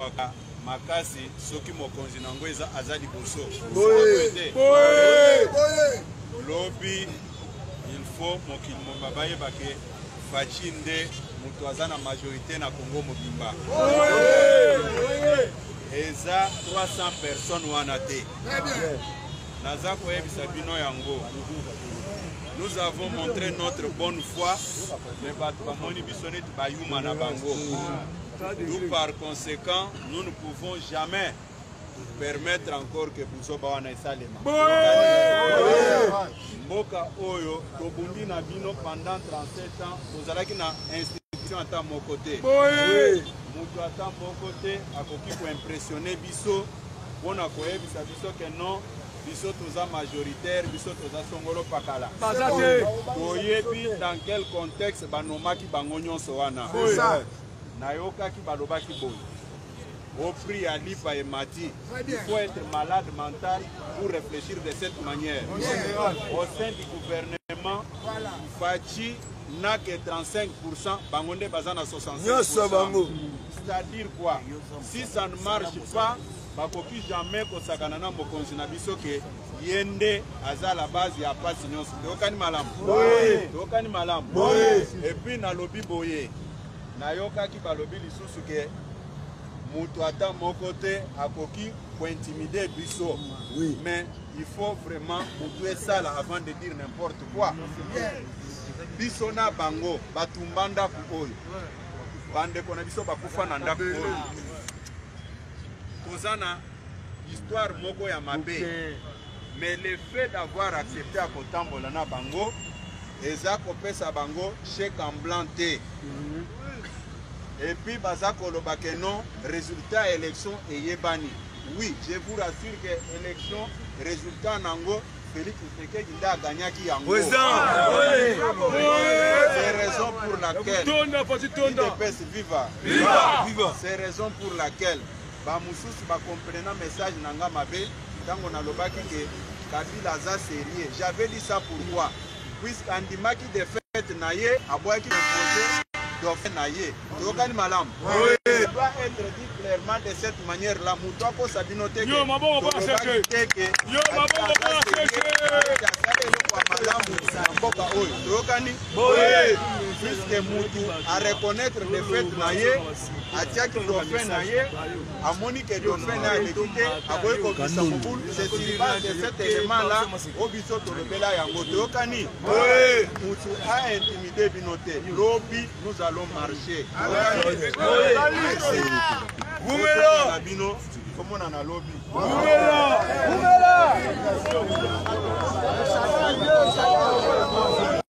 Ezwaka makasi soki mokonzi na yango eza aza liboso. Lobi il faut mokili mobimba bayeba ke Fatshi nde moto aza na majorité na Congo mobimba. Eza 300 personnes wana te. Naza koyebisa bino yango. Nous avons montré notre bonne foi, mais bato bamoni biso neti bayuma na bango. D'où par conséquent, nous ne pouvons jamais permettre encore que buzoba wana esalema. Mboka oyo tobundi na bino pendant 37 ans, tozalaki na institution ata moko te. Moto ata moko te akoki koimpressionne biso mpo na koyebisa biso ke non biso toza majoritaire biso toza songolo pakala toyebi dans quel contexte banomaki bango nyonso wana nayokaki balobaki boye au prix ya lipa emati il faut être malade mental pour réfléchir de cette manière au sein du gouvernement Fatshi n'a que 35 bango nde baza na 65 nyonso bango c'est-à-dire quoi si ça ne marche pas bakoki jamais kosakana na mokonzi na biso ke ye nde aza la base ya pasi nyonso toyokani malamu toyokani malamu epuis nalobi boye nayokaki balobi lisusu ke moto ata moko te akoki kointimide biso oui. mais il faut vraiment motu esala avant de dire n'importe quoi biso na bango batumba ndako oyo bandeko na biso bakufa na ndako oyo toza na histoire moko ya mabe mais le fait d'avoir accepté ya kotambola na bango eza kopesa bango chèque en blanc te mhm. et puis baza koloba ke non résultat ya élection eyebani oui je vous rassure que élection résultat nango Félix Tshisekedi nde agagnaki yango. C'est raison pour laquelle UDPS viva. Viva. C'est raison pour laquelle ba mususu ba comprena message na nga mabe ntango nalobaki ke Kabila aza sérieux. J'avais dit ça pourquoi? Puisque andimaki défaite na ye, aboyaki imposer dauphin na ye. Toyokani malamu. Ça doit être dit clairement de cette manière là. Moto akosa bino te tolobaki te ke asali eloko ya malamu na mboka oyo. Toyokani? Puisque mutu a reconnaître défaite na ye, atiaki dauphin na ye, amoni ke dauphin na ye aleki te, akoki kobisa mobulu. C'est sur base de cet élément là oyo biso tolobela yango. Toyokani? Mutu a intimide bino te. Lobi nous allons marcher. Merci. Na bino tomonana lobi. Wumela!